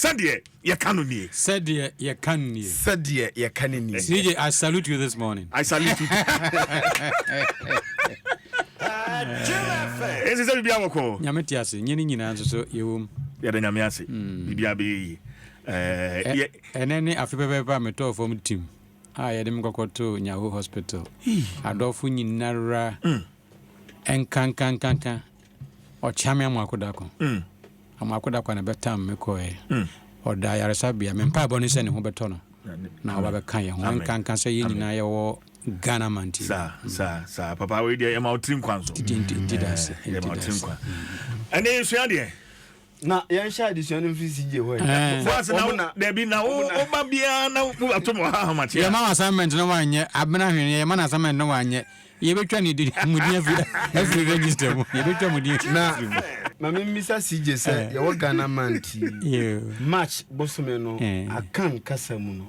Sɛdeɛ yɛka no nie. Sɛdeɛ yɛka no nie. Sɛdeɛ yɛka no nie. CJ, I salute you this morning. I salute you. Esi sɛ biribi awɔ kɔ. Nyame te ase, nye ne nyinaa nso so yɛwɔ mu. Yɛda Nyame ase. Biribi abɛyɛ yie. Ɛnɛ ne afe pɛpɛɛpɛ a metɔɔ fam tim a yɛde me kɔkɔtoo Nyaho Hospital. Adɔfo nyinara nkankankanka ɔkyea me Amoako Dako. Amoako Dako na bɛtam me kɔɛ. Ɔda ayaresabea. Me mpaebɔ ne sɛ ne ho bɛtɔ no na ɔba bɛka yɛn ho. Nkanka sɛ yɛn nyinaa yɛwɔ Ghana manti. Saa saa saa papa wei deɛ yɛma wo tiri nkwa nso. Nti da ase. Yɛma wo tiri nkwa. Ɛnɛ yɛsua deɛ. Na yɛnhyɛ adesua no mfiri CJ hɔ ɛ. Boss na dabi na wo wo ba biara na wo ato mo ha ahomakye. Yɛma wo assignment no wanyɛ abena hwene yɛma no assignment no wanyɛ yɛbɛtwa ne din mo din afiri afiri register mu yɛbɛtwa mo din Na ma memmisa CJ sɛ yɛwɔ Ghana month yi March bosome no Akan kasa mu no.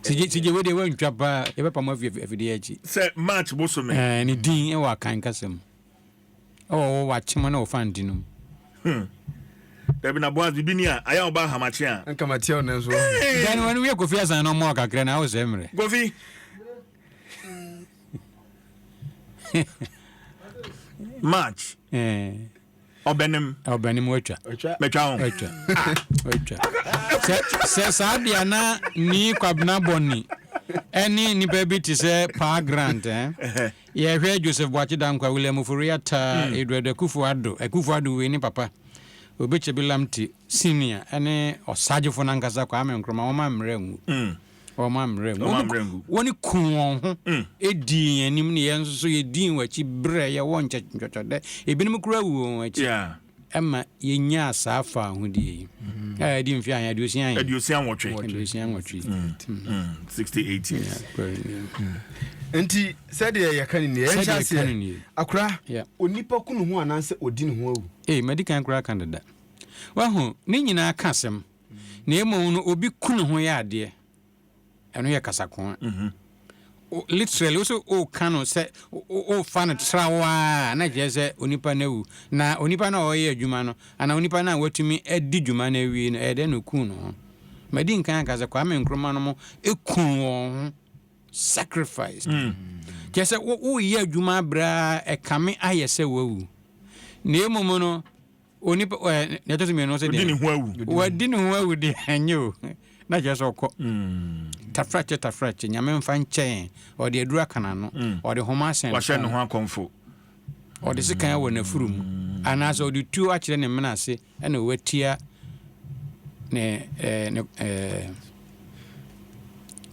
CJ CJ wei deɛ woantwa paa yɛbɛpam wo afiri afidie akyi. Sɛ March bosome. Ɛɛ ne din wɔ Akan kasa mu. Ɛwɔ wo wakyema na wɔfa nti no mu. Hmm. Dabi na Boaz bibi ni a ayɛ a ɔba ahamakye a. Nka ma tia ɔnan so. Dani wɔn wiye Kofi asan na ɔmo kakra na awosɛ mmerɛ. Kofi. March. Eh. Ɔbɛnem. Ɔbɛnem watwa. Mɛtwa ho. Watwa. Watwa. Sɛ sɛ saa deɛ na ni Kwabena Bɔni ɛne nipa bi te sɛ Pa Grant eh. Yɛhwɛ Joseph Boakye Danquah, William Ofori Atta, Edward Akufo Addo, Akufo Addo wei ne papa, Obetsebi Lamptey Senior ne ɔsagyefo no ankasa Kwame Nkrumah, wɔn ammrɛ angu. Wɔn ammrɛ angu. Wɔn kuu wɔn ho dii yɛn anim ne yɛn nso so yɛdii wɔn akyi berɛ yɛwɔ nkyɛ-ntwɔtwɔdɛ. Ebinom koraa wuu wɔn akyi. Ɛma yɛnyaa saa fawohodie yi. A ɛdi mfeɛ ahe? Aduosia ahe? 68. 68 yi. 68 years. Nti sɛdeɛ yɛka no nie, yɛnhyɛ Sɛdeɛ yɛka no aseɛ. nie. Akora, Yeah. onipa ku ne ho anaasɛ ɔdi ne ho awu? Ei, madi kan koraa ka dada. Wahu, ne nyinaa ka asɛm. Na mmom no, obi ku ne ho yɛ adeɛ. Ɛno yɛ kasakoa. Literally, wo sɛ woka no sɛ wofa no tra wo a, na kyerɛ sɛ onipa no awu. Na onipa no a ɔreyɛ adwuma no, anaa onipa no a watumi adi dwuma no awie no, ɛyɛ dɛn na okuu ne ho? Madi nkan aka sɛ Kwame Nkrumah no mo kuu wɔn ho. Sacrifice. Kyerɛ sɛ woyɛ adwuma abrɛ a ɛkame ayɛ sɛ wawu. Na mmom no, Onipa ɛ nea ɛtɔ so mmienu sɛ deɛ. Odi ne ho awu. Wadi ne ho awu deɛ ɛnyɛ o. Na kyerɛ sɛ ɔkɔ. Tafrakye tafrakye nyame mfa nkyɛn. Ɔde aduru aka n'ano. Ɔde homa asɛn ne kɔn. Wahyɛ ne ho akɔmfo. Ɔde sekan awɔ n'afuru mu. Anaasɛ ɔde tuo akyerɛ ne mena ase ɛna watia ne ɛɛ ne ɛɛ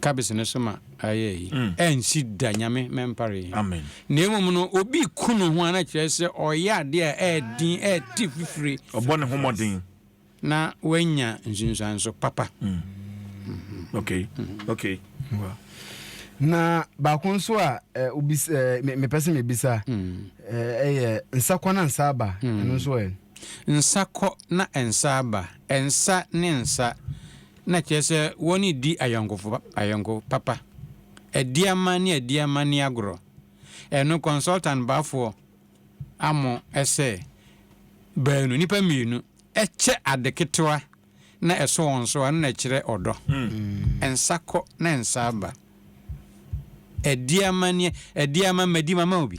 kabes no so ma ayɛ yi. Ɛnsi da nyame mɛmpare yɛn. Amen. Na mmom no, obi ku ne ho a, na kyerɛ sɛ ɔreyɛ adeɛ a ɛyɛ den, ɛrete fifire. Ɔbɔ ne ho mmɔden. Na wanya nsunsuanso papa. Okay, okay. Na baako nso a obis mepɛ sɛ mebisa ɛyɛ nsa kɔ na nsa aba, ɛno nso ɛ? Nsa kɔ na nsa aba, nsa ne nsa, na kyerɛ sɛ wɔredi ayɔnkofo ayɔnko papa. Adiama ne adiama nni agorɔ. Ɛno consultant bafoɔ amo sɛ baanu, nnipa mmienu, kyɛ ade ketewa na ɛso wɔn so a, ɛno na ɛkyerɛ ɔdɔ. Nsa kɔ na nsa aba. Adiama ne adiama madi mama wo bi.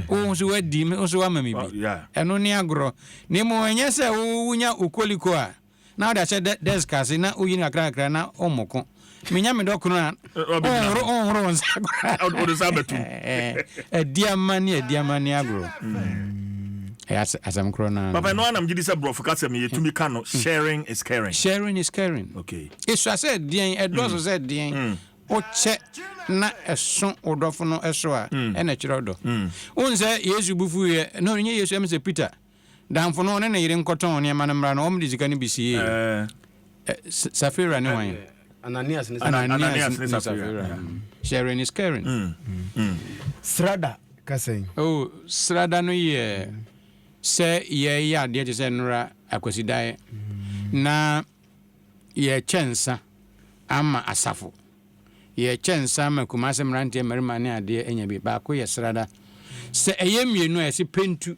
Wo nso woadi, wo nso woama me bi. Ɛno ne agorɔ. Na mmom ɛnyɛ sɛ wonya wo koliko a na wode ahyɛ dɛ desk ase na woyi no kakra kakra na wommoko. Menya me dɔ kono a, wonhoro wonhoro wo nsa koraa. Wode nsa abɛtom. Adiama ne adiama ne agorɔ. Ɛyɛ asɛm korɔ no ara. Papa, ɛno ara na megye di sɛ borɔfo kasa mu yɛtumi ka no sharing is caring. Sharing is caring. Okay. Esua sɛ deɛn, ɛdɔɔso sɛ deɛn, wokyɛ na ɛso wo dɔfo no so a, ɛna ɛkyerɛ ɔdɔ. Wohu sɛ Yesu bo fuiɛ, no, ɛnyɛ Yesu, ɛm sɛ Peter. Damfo no, ɔne ne yere nkɔtɔn nneɛma no mmra no, wɔde sika no bi siee. Safira ne hwan? Ananias ne Ananias ne Safira. Sharing is caring. Srada ka sɛn? Oh, srada no yɛ sɛ yɛyɛ adeɛ te sɛ nnora akwasidaeɛ na yɛkyɛ nsa ama asafo. Yɛkyɛ nsa ama Kumase mmeranteɛ mmarima ne adeɛ anya bi. Baako yɛ srada. Sɛ ɛyɛ mmienu a, yɛse pentu.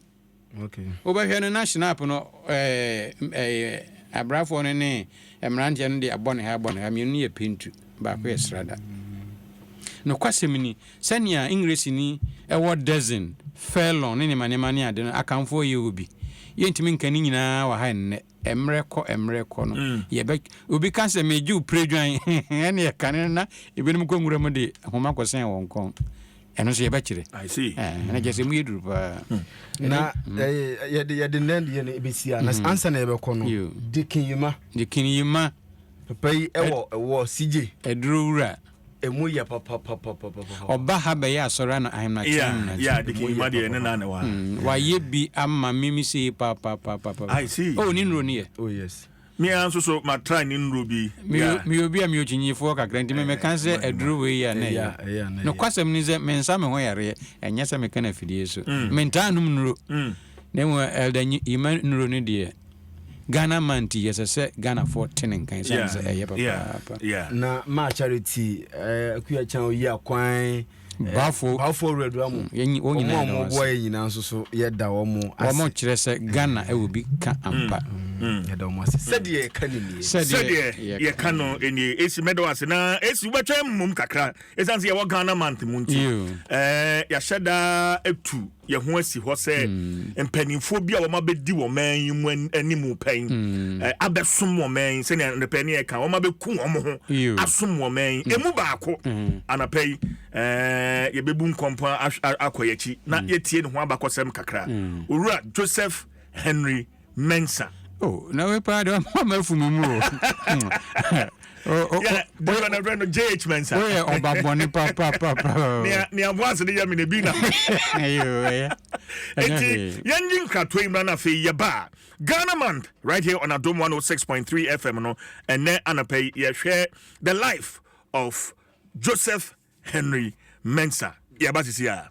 Wobɛhwɛ no na Schnapp no ɛɛ Abrafoɔ no ne mmeranteɛ no de abɔ ne ha, abɔ ne ha. Mmienu no yɛ pentu, baako yɛ srada. Nokwasɛm ni, sɛnea Engiresini wɔ dozen, furlong ne nneɛma nneɛma ne ade no, Akanfoɔ yɛ wɔ bi. Yɛntumi nka ne nyinaa wɔ ha nnɛ. Mmerɛ kɔ mmerɛ kɔ no, yɛbɛ, obi ka sɛ megye wo piredwan, ɛnneɛ kane no na ebinom kɔ nwura mu de nhoma kɔsɛn wɔn kɔn. Ɛno nso yɛbɛkyerɛ. I see. Ɛɛ, na kyerɛ sɛ mu yɛ duru paa. Na yɛde yɛde nnɛ deɛ no ɛbɛsi a, na ansa na yɛbɛkɔ no, Dikin Yima. Dikin Yima. Papa yi ɛwɔ ɛwɔ CJ. Aduro wura. Emu yɛ papapapapapa. Ɔba ha bɛyɛ asɔre ano ahemna kyɛn na. Yeah, Dikin Yima deɛ ne nan na wa. Wayɛ bi ama mimi sei papapapapa. I see. Oh, ne nnuro no yɛ. Oh yes. Me ara nso so ma try ne nnuro bi. Meyɛ obi a meyɛ okyinyifoɔ kakra nti meka sɛ aduro wei yɛ a na ɛyɛ. Nokwasɛm ne sɛ mensa me ho yareɛ, ɛnyɛ sɛ meka no afidie so. Mentaa nnom nnuro. Na mmom Elder Nyima nnuro no deɛ, Ghana man nti ɛsɛ sɛ Ghanafoɔ te ne nka ɛsiane sɛ ɛyɛ papaapa. Na Ma Charity, Akua Chan Oyiakwan, Bafo Bafo Awuradura mu. Wɔn Wɔn nyinaa a yɛda wɔn wɔboa ase. yɛn nyinaa nso so yɛda wɔn ase. Wɔn kyerɛ sɛ Ghana wɔ bi ka ampa. Yɛda wɔn ase. Sɛdeɛ yɛka no nie. Sɛdeɛ yɛka no nie. Esi mɛda wo ase na esi wobɛtwɛn mmom kakra ɛsiane sɛ yɛwɔ Ghana month mu nti. Ɛɛ yɛahyɛ daa atu yɛn ho asi hɔ sɛ mpanimfoɔ bi a wɔn abɛdi wɔn man yi mu anim pɛn abɛsom wɔn man yi sɛnea anapa ne yɛka wɔn abɛku wɔn ho asom wɔn man yi emu baako anapa yi yɛbɛbu nkɔmpɔn akɔ yɛn akyi na yɛtie ne ho abakɔsɛm kakra. Owura Joseph Henry Mensah. Oh, na wei paa de ɔma afu me mu o. Yeah, deɛ na frɛ no JH Mensah. Woyɛ ɔba bɔne papapapa. Nea nea voice de yɛ me na bi na. Enti yɛngye nkratoɔ yi mmra na afei yɛba a Ghana Month right here on Adom 106.3 FM no, ɛnɛ anɔpa yi yɛhwɛ the life of Joseph Henry Mensah. Yɛba sisi a.